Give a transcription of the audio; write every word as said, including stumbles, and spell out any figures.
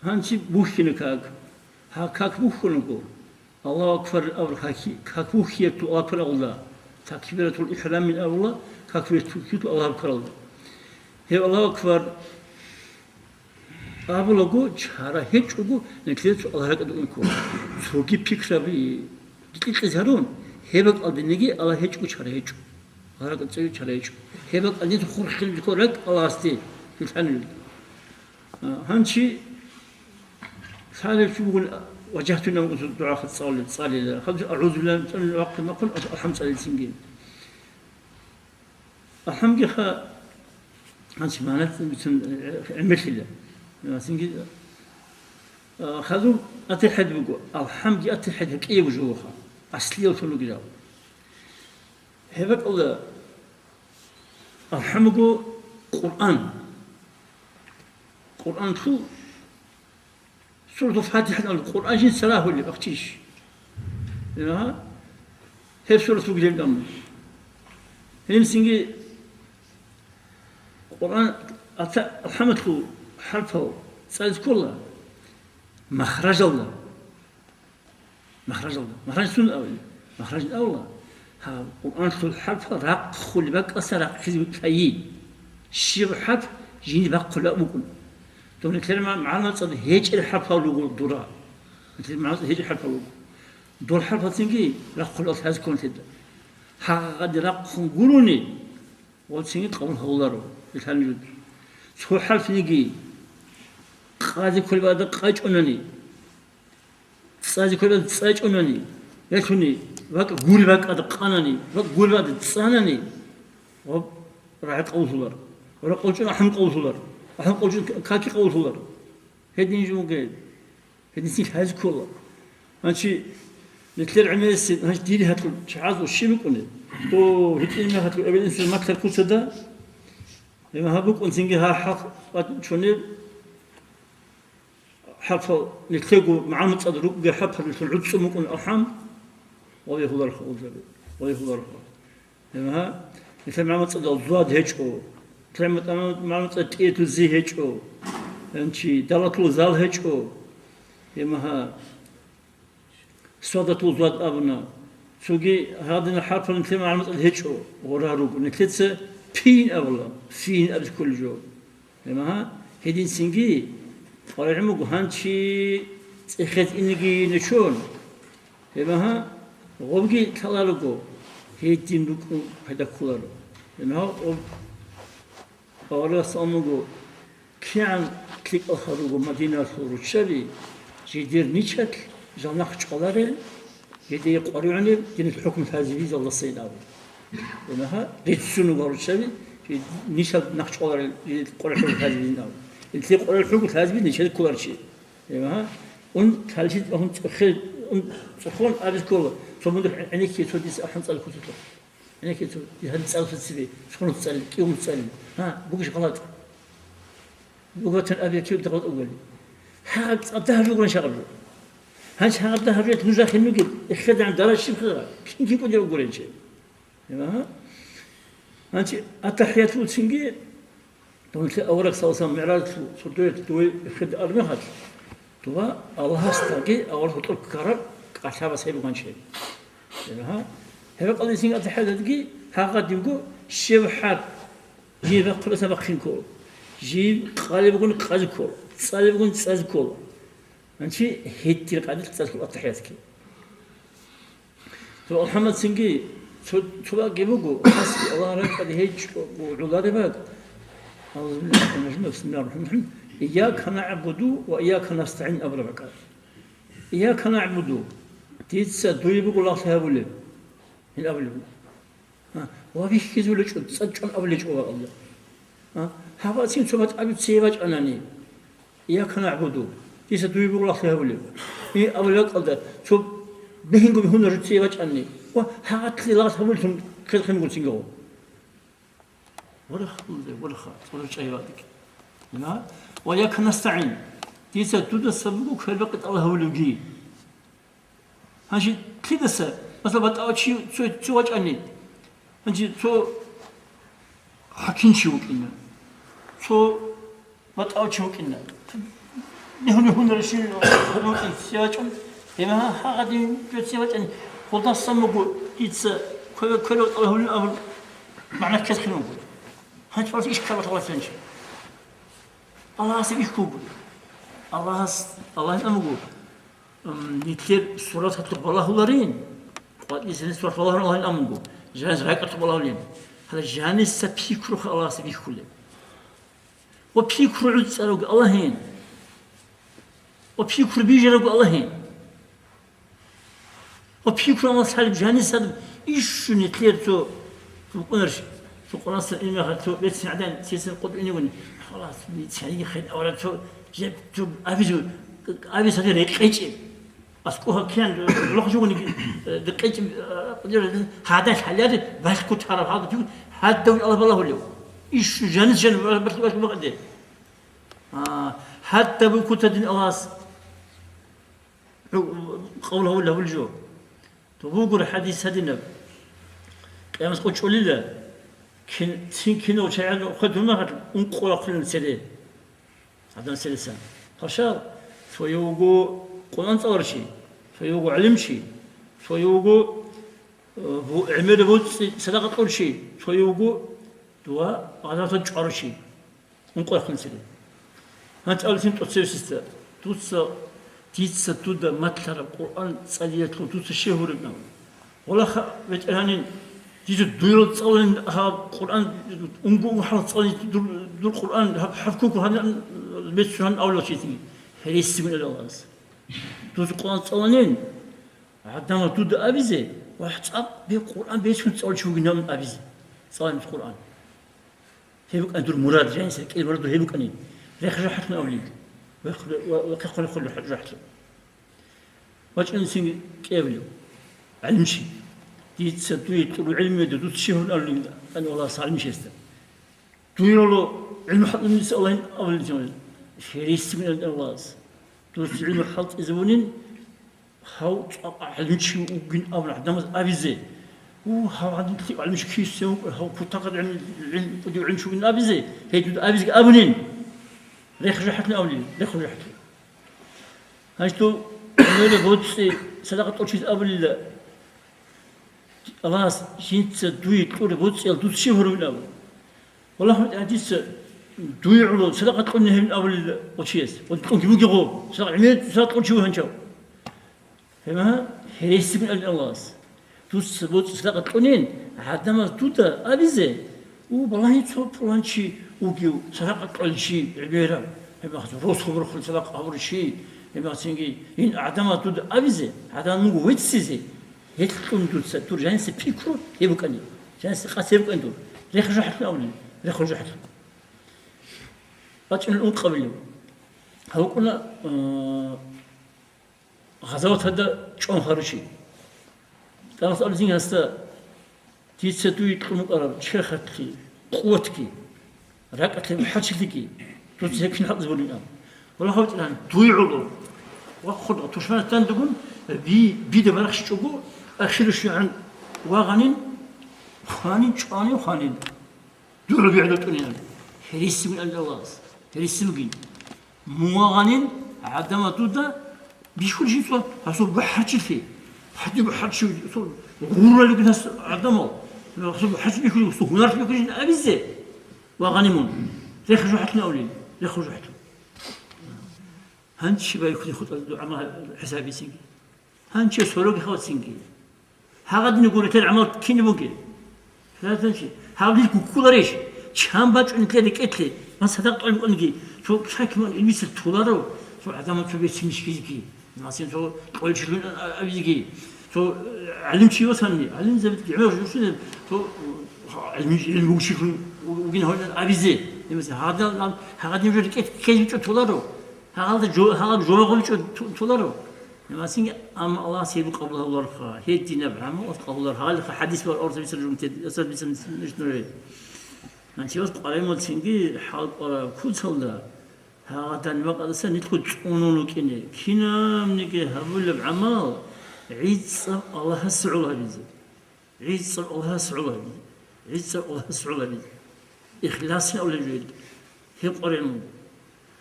Гьанчи бухьина как. Гьа, как бухьунаго, Аллагьу акбар абураб как, как бухьиятул Аллагьу акбар абула, такбиратул ихӀрамин абула, как бухьиятул Аллагьу акбар абула. Гьеб Аллагьу акбар абулаго, чара гьечӀого, нилъер цо Аллагь ракӀалде ункъо. Цоги пикраби кьикьизе гьарун, гьеб бакӀалдениги Аллагь гьечӀого, чара гьечӀо. Аллагь ракӀалде цеве чара гьечӀо. Гьеб бакӀалде хурхилеб ракӀ Аллагьасде, вилълъанилел. А, гьанчи лъалев чи вугун, ваджагьту нав дугӀа цӀалел, цӀалела. Хадур агӀузу биллагьи мин шарри ма халакъ, алхӀам цӀалелцинги. АлхӀамги ха, гьанчи магӀна бицун, э, гӀемерлъила. Цинги, а, хадур атахӀият буго, алхӀамги атахӀият гьаб кӀиябго жо вуха, аслияв лъун ругел. Гьеб бакӀалда алхӀам буго Къуръан. Къуръанлъул Суратул ФатихӀатал Къуръан жинца рагьулеб ахчищ. Гьа? Гьеб сурат бугилеб гьаниб. Гьеле цинги Къуръан ата-, алхӀамалъул хӀарпал цӀализе ккола махражалда. Махражалда. Махраж сун абули? Махраж абула. Гьаб Къуръанлъул хӀарпал рахъулеб бакӀалдаса рахъизе лъайи. Щиб хӀарп жиндир бахъулеб букӀун. Доб нилъер ма-, магӀарулазда гьечӀел хӀарпал руго дура. Нилъер магӀарулазда гьечӀел хӀарпал руго. Дол хӀарпалцинги рахъулел лъазе ккола нилъеда. Гьагъаде рахъун гурони, гъоцинги къабул гьавуларо, вилълъанилел. Цо хӀарпниги къазе кколеб бакӀалда къачӀунани, цӀазе кколеб бакӀалда цӀачӀунани, ялъуни, бакӀ гуреб бакӀалда къанани, бакӀ гуреб бакӀалда цӀанани, ва рагӀи къавлъулар, ва ракъулчӀун ахӀун къавлъулар, ахӀун къулчӀун каки къавлъулар. Гьедин жо бугеб, гьединлъи лъазе ккола. Гьанчи нилъер гӀемерисеб, гьанчи дир гьалъул чагӀазул щиб букӀунеб? О, гьитӀинаб гьалъул эбел-инсул маклар куцада, гьеб гьаб букӀун цинги гьа хӀакъ чонеб. ХӀарпал нилъего магӀарул цӀад рукӀуге хӀарпал нилъун гӀуцӀцӀун букӀун алхӀам, ва бегьуларха гъузаби, ва бегьуларха. Гьеб гьа, нилъер магӀарул цӀадал зуад гьечӀо, нилъер магӀарул цӀад тӀиятул зи гьечӀо, гьанчи далатул зал гьечӀо, гьеб гьа. Садатул зуад абуна. Цоги гьадинал хӀарпал нилъер магӀарул цӀад гьечӀо, гъора руго. Нилъеца пин абула, фин абизе кколеб жо. Гьеб гьа, гьединцинги къваригӀун буго гьанчи цӀехезе инеги нечон. Гьеб гьа, гъобги лъаларого, гьедин рукӀун пайда кколаро. Гьеб гьа, гъоб Аварагас абун буго, кигӀан лъикӀалха руго Мадиналъул руччаби, жидер ничалъ жал нахъ чӀваларел, жидее къваригӀунеб динил хӀукму лъазе бижалдасайин абун. Гьеб гьа, риццун руго руччаби, жид-, ничал нахъ чӀваларел, жидер къваригӀун лъазе бижин абун. Нилъее къваригӀун лъазе бижин ничал кколарчи. Гьеб гьа, ун талъи, ун цӀухе-, ун цӀухон абизе ккола, цо мунагь гӀенекке цо дица ахӀун цӀалхъуцалъухъ. ГӀенекке цо, гьаниб цӀалхъи цебе, цо гьунус цӀалил, кӀи гьунус цӀалил. Гьа, бугищ гъалатӀ? Бугатан абе кив гъалатӀ угони? Гьагъаб цӀадагь ругони шагъаб жо. Гьанчи гьагъаб дагь гьабиялъ нуж рахин ругел, эхедагӀан даража щиб хъира, кин кикӀунев угорел чи. Гьа? Гьанчи аттахӀиятулцинги, дунлъи авараг саллаллагьу гӀалайгьи ва саллам мигӀражалъул сордоялъ дуе эхеде армехалъ, дова Аллагьасдаги авараг гьоркьор ккараб кӀалъабас гьеб буган чи. Гьеб гьа. Гьеб кьалдисин аттахӀияталдеги гьагъадинго щиб хӀарп, жиб бахъуласа бахъин ккола, жиб къалеб бугони къазе ккола, цӀалеб бугони цӀазе ккола. Гьанчи гьедин къадилъ цӀалъул аттахӀиятги. Цо алхӀамацинги цо, цо бакӀги буго, хасги Аллагь ракӀалде гьечӀого гӀолареб бакӀ. Аузу биллагьи минаш шайтанир ражим. Бисмиллагьир рахӀманир рахӀим. Ийяка нагӀбуду ва ийяка настагӀин абураб бакӀ. Ийяка нагӀбуду, дица дуе буго лагълъи гьабулеб. Гьел абулеб. А, ва бихьизулечӀо, цӀачӀун абулечӀо ва Аллагь. А, гьабацин цо батӀаби цее бачӀанани, Ийяка нагӀбуду, дица дуе буго лагълъи гьабулеб. И абулеб бакӀалда цо бегьинго бегьуна жо цее бачӀанани, ва гьагъатлъи лагълъи гьабулелъун хел-, хин гуцинго. Вараха, вараха, цӀурав чӀайбадик. Ва, ва ийяка настагӀин, дица дудаса буго квербакъи тӀалаб гьабулевги. Гьанже лъидаса, масала, батӀав чи цо, цо вачӀани, гьанже цо хӀакимчи вукӀина, цо батӀав чи вукӀина. Гьуни гьунара шин рукъин цевачӀун, гьема гьагъадин жо цевачӀани, гъолдасан буго дица кве-, кверо тӀалаб гьулин абун, магӀна ккезе хинуго. Гьанчи балас иш ккаралъ гьаласанчи. Аллагьасе бихьуго. Аллагьас, Аллагьин амуго, м, нилъер сураталъухъ балагьуларин, къватӀисани сурат балагьуларин Аллагьин амуго, жанис ракӀалъухъ балагьулин. Гьале жаниса пикруха Аллагьасе бихьулеб. Ва пикру гӀуцӀарав Аллагьин. Ва пикру бижарав Аллагьин. Ва пикру амал салиб жанисадаб ишшуни лъер цо букӀунарищ, цо Къуръанасда имахъа цо бецин гӀадан цесан къотӀинигуни. Халас, бицин гӀадан хъен авара цо жеб цо абизу, абисаде рекъечӀеб. АскӀо гьаккеян, лохъ жугьуниги, э, декъечӀеб, э, гьадал хӀалари балъго тараб гьалда чугун, гьадав Аллагь балагьулев. Иш жанис жан бал-, бал-, бал-, бал-, А, гьадаб кутадин Аллагьас къавл гьавул гьавул жо. То бугур хӀадис гьадинаб. Къиямас къо чӀолила, кин-, цин кинав чагӀан хведун магьад ункъо рахъулин цере. Адам цересан. Пашал, цое вуго Къуръан цӀаларчи, цое вуго гӀалимчи, цое вуго, э, бу-, гӀемер буцӀи садакъа кьурчи, цое вуго дова гъазаватан чӀваручи. Ункъо рахъун цере. Гьанчи абулесин тӀоцевсица, дуца, дица дуда малъараб Къуръан цӀалиялъул дуца щай гьуреб абун. Валаха, ветеринарин, дица дуйрал цӀалулин гьаб Къуръан, унго-унго хӀарф цӀалулин дур, дур Къуръан, гьаб хӀарф куку гьанан, беццун гьанан авлачи тиги. Гьересигун ил Аллагьас. Дуца Къуръан цӀаланин, гӀадамал дуда абизе, вагь, цӀакъ бе Къуръан беццун цӀалулев чи вугин гьабун абизе. ЦӀаланин Къуръан. Гьеб букӀана дур мурад, жаниса кӀел мурад дур гьеб букӀани. Рехъ жо хӀатун авлил. Вехъ-, ва-, вехъехъ хъули хъули жо хӀатун. ВачӀунцин кӀевлев. ГӀалимчи. Дица дуе тӀуру гӀилмуялда дуца щай гьурун авлил, ан Аллагьас гӀалимчиясда. Дуе роло гӀилму хӀалтӀизабуниса Аллагьин авлил. Хересигун ан Аллагьас. Дуца гӀилму хӀалтӀизабунин, Гьав цӀакъ гӀалимчи вугин абун гӀадамаз абизе. У, гьав гӀадинлъи гӀалимчи кисев вукӀа, гьав кутакаб гӀилм-, гӀилм-, кӀудив гӀилмчи вугин абизе, гьей дуда абизеги абунин. Рехъ жо хӀатун авлин, рехъ жо хӀатун. Гьанже дов гӀемераб боцӀи садакъа тӀочизе абулила, Аллагьас жинца дуе кьураб боцӀиял дуца щай гьурабин абун. Валлагь, дица дуе гӀоло садакъа кьуни гьебин абулел гъо чияс. Ва кьунги бугего, садакъа гӀемер садакъа кьун чи вугев гьанчав. Гьеб гьа, гьересигун абин Аллагьас. Дуца боцӀи садакъа кьунин, гӀадамаз дуда абизе, у, балагьи цо пуланчи вугев, садакъа кьолчи гӀемераб. Гьеб гьа, росхъ-мурхъ садакъа гьабурчи, гьеб гьа цинги ин гӀадамаз дуда абизе, гӀадамал мугу веццизе. Гьелъ кьун дуца дур жаниса пикру гьеб букӀани, жаниса къасд гьеб букӀани дур. Рехъ жо хӀатун абулин, рехъ жо хӀатун. БачӀунел ункъабилев. Гьав вукӀуна, э, гъазаваталда чӀван хварав чи. Аллагьас абулин гьасда, дица дуе кьун букӀараб черхалъи, къуватги, ракӀалъи, хӀарчилъиги, дуца гьеб кин хӀалтӀизабулин абун. Валлагь, ватӀан, дуе гӀоло. Вахъун, тушманас дандугун, би, бида барахщичӀого, ахиру щигӀан вагъанин, хванин, чӀванин, хванин. ДугӀа бигӀ дутӀунин. Гьересигун абин Аллагьас. Гьересигун. Мун вагъанин, гӀадамал дуда бихьулищ цо гьасул бухӀарчилъи. Гьадин бухӀарчи, цо гъурралиги гьас гӀадамал. Гьасул бухӀарчи бихьулищ, гьасул гьунар бихьулищ абизе. Вагъани мун. Рехъ жо хӀатун авлин. Рехъ жо хӀатун. Гьанчи байхъули хутӀа дугӀа ма хӀисабицинги. Гьанчи сорог хавцинги. Гьагъадин гурител гӀамал кин бугел? Гьагъадинчи. Гьаб дир гуккуларищ? Чан бачӀун нилъер рекӀелъе? Ман садакъ тӀолеб кӀунги, цо чакиман илбисел толарав, цо гӀадамал цо бецин мишкизги. Масин, цо кьолчилъун абизги, цо, э, гӀалимчи васанни, гӀалимзабитги гӀемер журсунел, цо, э, гӀилму-, гӀилмучилъун вугин гьавилан абизе. Гьагъадал-, гьагъадин жо рекӀелъ ккезичӀо толарав? Гьагъалда жо-, гьагъаб жо магъуличӀо ту-, толарав? Масин, амма Аллагьас гьеб къабул гьавуларха, гьединаб гӀамал къабул гьавуларха, гьалха хӀадис ва орса бицар жумтед, асар бицар нуре. Нансивас къваригӀун цинги хӀалкӀвараб куцалда, гьагъадан макъадаса нилъго цӀунун вукӀине, кинабниги гьабулеб гӀамал гӀицӀаб Аллагьасе гӀоло гьабизе. ГӀицӀаб Аллагьасе гӀоло гьабизе. ГӀицӀаб Аллагьасе гӀоло гьабизе. Ихласин абулеб жо гьеб къваригӀун буго.